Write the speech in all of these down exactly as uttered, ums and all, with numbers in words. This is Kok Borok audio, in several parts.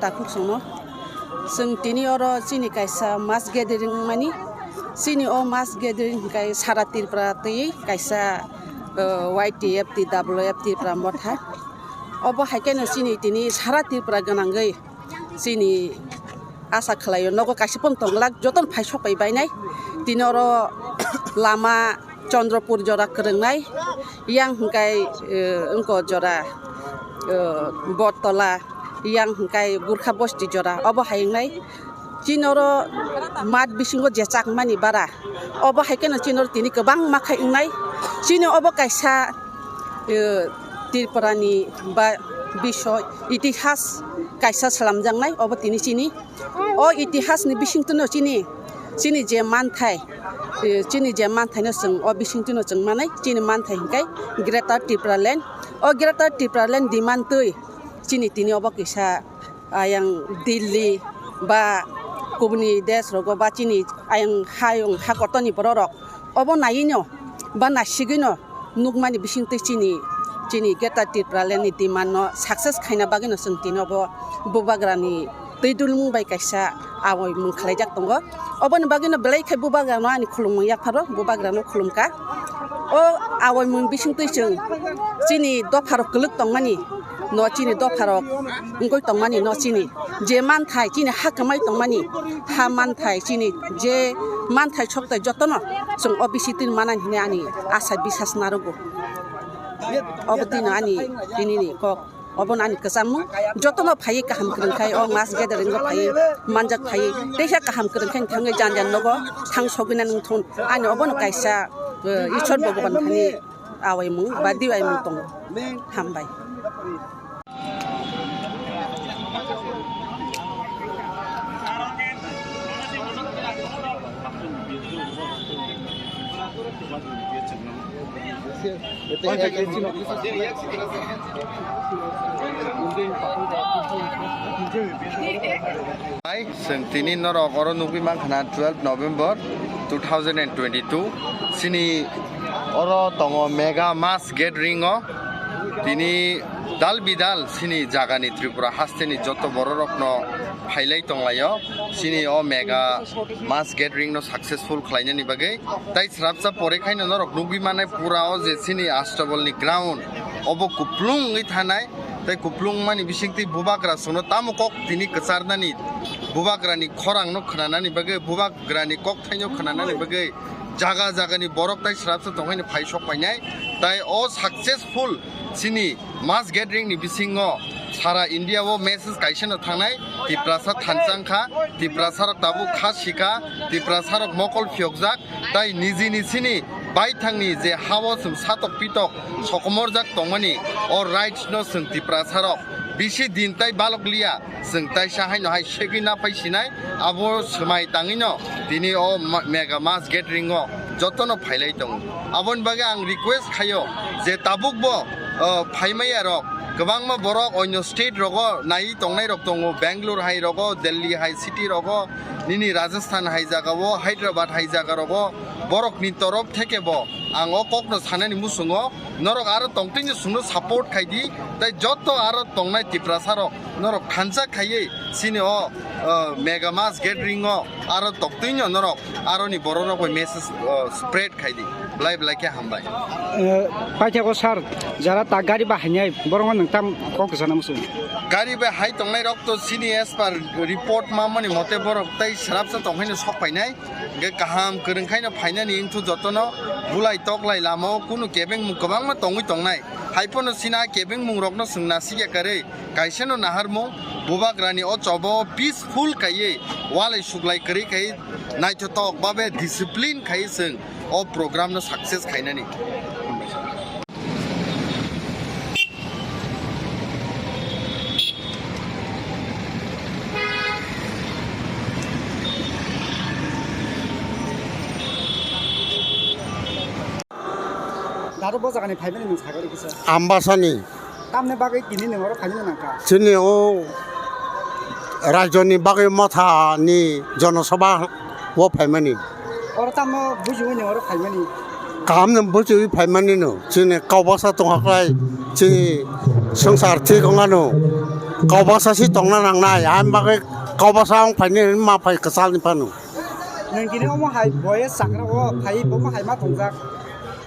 Takhuk songno. Chwng tini oro chini kaisa mass gathering wngmani. Chini o mass gathering hwnkhe sara Tripura twi kaisa, uh, Y T F T W F Tripura motha. Obo hai kheno chini tini sara Tripura gwnangwi chini asa khlaio nogo kaisa phone tongglak jotono phai sok pai bainai. Tini oro lama Chandrapur jora kwrwngnai, yang hwnkhe, eh, wngko jora, eh, Bortola, yang hwnkhe Gurkha Bosti jora, obo hai wngnai. Chini oro mat bisingo je chakmani bara, obo hai kheno chini oro tini kwbangma khai wngnai. Chini obo kaisa, eh, Tripura ni ba bisoy itihas kaisa slamjaknai, obo tini chini O itihasni bisingtwino chini, chini je manthai, eh, chini je manthaino chwng o bisingtwino chwng manai, chini manthai hwnkhe Greater Tipraland. O Greater Tipraland demand twi chini tini obo kisa ayang Delhi ba kubuni desh rogo ba chini ayang hayung hakotorni bororok obo naiwino ba naisigwino nukmani bisingtwi chini, chini Greater Tipraland ni demand no success khaina bagwino chwng tini obo bubagrani twi dulmung bai kaisa awaimung khlaijak tongo. Oboni bagwino belai khai bubagrano ani khulumung yapharo, bubagrano khulumkha. O awaimung bisingtwi chwng chini dopharok kwlwk tongmani no chini dopharok wngwi tongmani no chini je manthai chini ha kwmai tongmani ha manthai chini je manthai sokthai jotono chwng o bisingtwi manani hwnwi ani asa bisas narogo. Obo twino ani tinini kok obono ani kwchangmung jotono phaiwi kaham kwrwngkhai o mass gathering o phaiwi manjak phaiwi teisa kaham kwrwngkhai thangwi jan jan nogo thang sogwina nung thun ani obono kaisa, eh, Ishwar Bhagwan thani awaimung ba diwaimung tongo. Hambai. Hai, chwng tini norok oro nugwi mankha na twelve November two thousand and twenty-two. Chini oro tongo mega mass gathering o. Tini dal bidal chini jagani Tripura hasteni joto bororokno phailai tonglaio. Chini o mega mass gathering no successful khlainani bagwi. Tai srapsa pore khaino norok nugwi manai pura o je chini Astabal ni ground obo kuplung wngwi thanai. Tai kuplung mani bisingtwi bubagra sono tamo kok tini kwcharnani bubagrani khorang no khwnanani bagwi bubagrani kok thaino khwnanani bagwi jaga jagani borok tai srapsa tonghaino phai sok painai. Tai o successful chini mass gathering ni bisingo sara India o message kaisa no thangnai, Tiprasa thansa wngkha, Tiprasa rok tabuk kha sika, Tiprasa rok mokol phiyokjak, tai nijini chini baithangni je ha o chwng satok pitok sokomorjak tongmani o rights no chwng Tiprasa rok bisi din tai balok liya. Chwng taisa haino hai segwi naphai sinai, abo swmai tangwino tini o ma-, mega mass gathering o jotono phailai tongo. Aboni bagwi ang request khaio je tabukbo, o, phaimaya rok kwbangma borok onyo state rogo naiwi tongnai rok tongo, Bangalore hai rogo, Delhi hai city rogo, nini Rajasthan hai jagao, Hyderabad hai jaga rogo borokni torof theke bo ang o kokno sanani muchungo. Norok aro tongtwino chwngno support khai di, tei joto aro tongnai Tiprasa rok norok thansa khaiwi chini o, o, mega mass gathering o aro tongtwino norok aroni borok rok bai message, o, spread khai di, belai belai khe hambai. Eh, paithakgo sir, jara ta gari bai hainai borokno nwng tam kok sana muchung? Gari bai hai tongnai rok to chini as per report mamani mote borok tei srapsa tonghaino sok painai. Hingke kaham kwrwng khaino phainani wngthu jotono bulai toklai lamao kunu kebengmung kwbangma tongwi tongnai. Haiphano chini a kebengmung rokno chwng nasikya kwrwi kaisano naharmung bubagrani o chobo peaceful khaiwi walai suklai kwrwi khai naithotok babe discipline khai chwng o program no success khainani. Daro bo jagani phaimani nwng sagari kisa. Ambasani. Tamni bagwi tini nwng oro phaina nangkha? Chini o rajyoni bagwi motha ni jonosabha o phaimani. Oro tamo bujiwi nwng oro phaimani? Kaham no bujiwi phaimani no. Chini kaubasa tongkha khlai, chini swngchar thik wngmano. Kaubasa si tongna nangnai, ang bagwi kaubasa wng phaini ma phai kwchalni phano. Nwng tini omo hai boyes chakra o phai, bomo hai ma tongjak.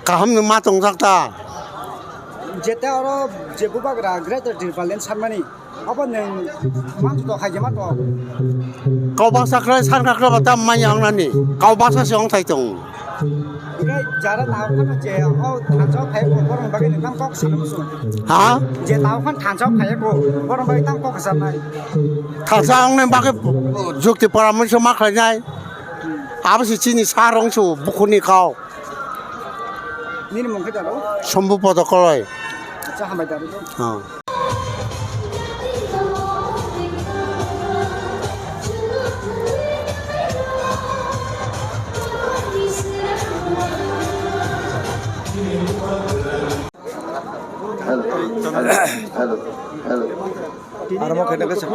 Kaham no ma tongjak ta. Jeta oro je bubagra Greater Tipraland sanmani, abo nwng manjak to, hai je ma to. Kaubasa khlai san kha khlai ba tam manya wngnani. Kaubasa se wng thai tong. Hingke jara tao khano je o thansa phai ko borong bagwi nwng tam kok sana musu. Ha? Je tao khan thansa phai ko borong bagwi tam kok sanai. Thansa wngnai bagwi jukti poramorso ma khlainai. Abo se chini sa rong su bukhuni kau. Nini mung khe daro? Sombu Podo Koloi. Acha, hambai daro. Oh. Hello. Hello. Hello. Aro mo khaina khe sa.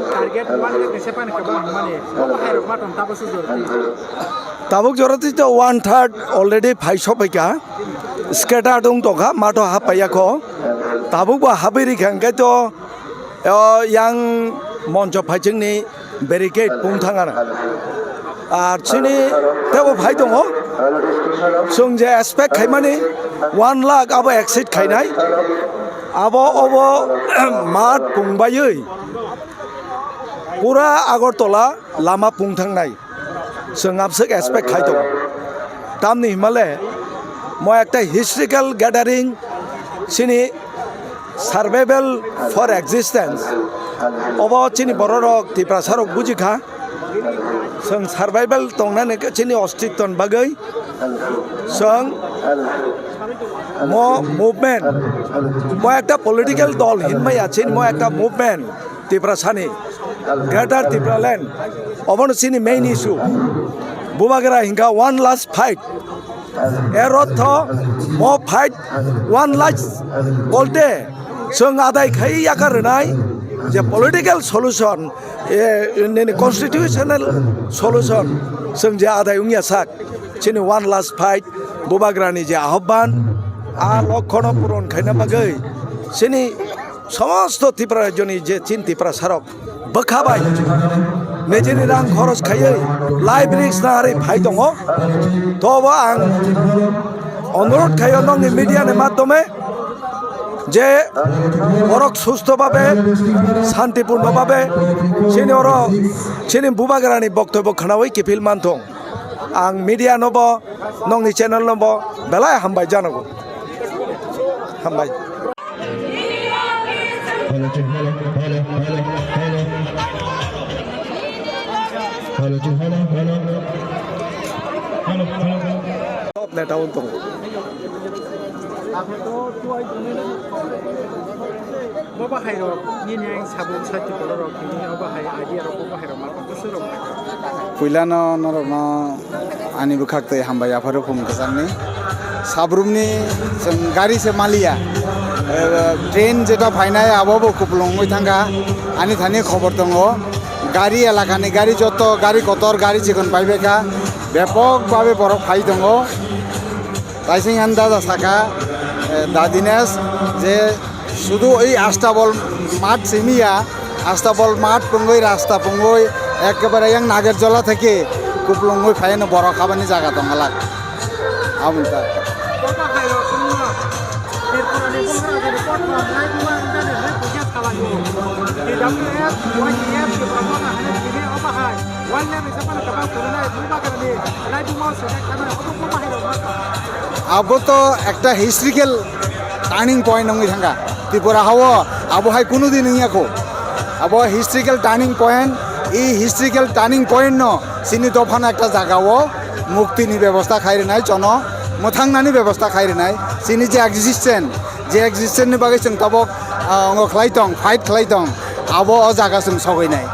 Target one lakh ni se pan khe ba mane. Obo hai rok ma tong tabo su jor. Tabuk jora twi to one third already phai sopai kha. Scatter dong tong kha, matho hapaiya kho. Tabuk bo habwi rikha hwnkhe to, o, yang moncho phaichingni barricade pung thang ano. Ar chini tebo phai tongo. Chwng je expect khaimani one lakh abo exceed khainai. Abo obo mat pung baiwi pura Agartala lama pung thangnai. Chwng abswk expect khai tongo. Tamni himale mo ekta historical gathering, chini survival for existence. Obo chini bororok Tiprasarok buji kha. Chwng survival tongnani chini ostitwni bagwi chwng mo movement, mo ekta political dol hinmaya chini mo ekta movement. Tiprasani, Greater Tipraland, obono chini main issue. Bubagra hingka one last fight. Er ortho mo fight one last bolte chwng adai khai yakar rwnai je political solution, e, nini constitutional solution chwng je adai wngya sak. Chini one last fight, Bubagrani je ahobban, a lokhono puron khaina bagwi chini somosto Tripura rajyoni je chin Tiprasarok bwkha bai nijini rang khoros khaiwi life risk narwi phai tongo. Tobo ang onurodh khaio nokni media ni madhyome je borok sustho babe, shantipurno babe chini oro chini Bubagrani boktobyo khwnawi kiphil manthung. Ang media nobo, nokni channel nobo belai hambai janago. Hambai. Hello, hello, hello, hello, hello. Hello, hello, hello. Hello, hello, hello. Top neta wng tongo. Bo bahai rok, nini ang sabuk sati borok rok, nini o bahai idea rok, bo bahai rok ma tong, bwswk rok ma tong. Puilano norokno ani bwkhak tei hambai yapharo phung kwchangni. Sabrumni chwng gari se maliya. Eh, train jeta phainai abo bo kupulung wngwi thangkha. Ani thani khobor tongo. Gari elakani gari joto gari kotor gari chikon paibaikha. Bepok babe borok phai tongo. Taising ani dada saka, eh, Dadinesh je sudu ei Astabol math simiya, Astabol math pungwi rasta pungwi ekkebare yang Nagerjola theke kuplungwi phaino borok habani jaga tong halak. Aboni ta. Abo to ekta historical turning point wngwi thangkha Tripura hao, abo hai kunu din wngya kho. Abo historical turning point, ei historical turning point no chini dophano ekta jaga o mukti ni bebosta khai rwnai, chono mwthangnani bebosta khai rwnai, chini je existence, je existence ni bagwi chwng tabok, ah, ongo khlai tong, fight khlai tong, abo o jaga chwng sogwi nai.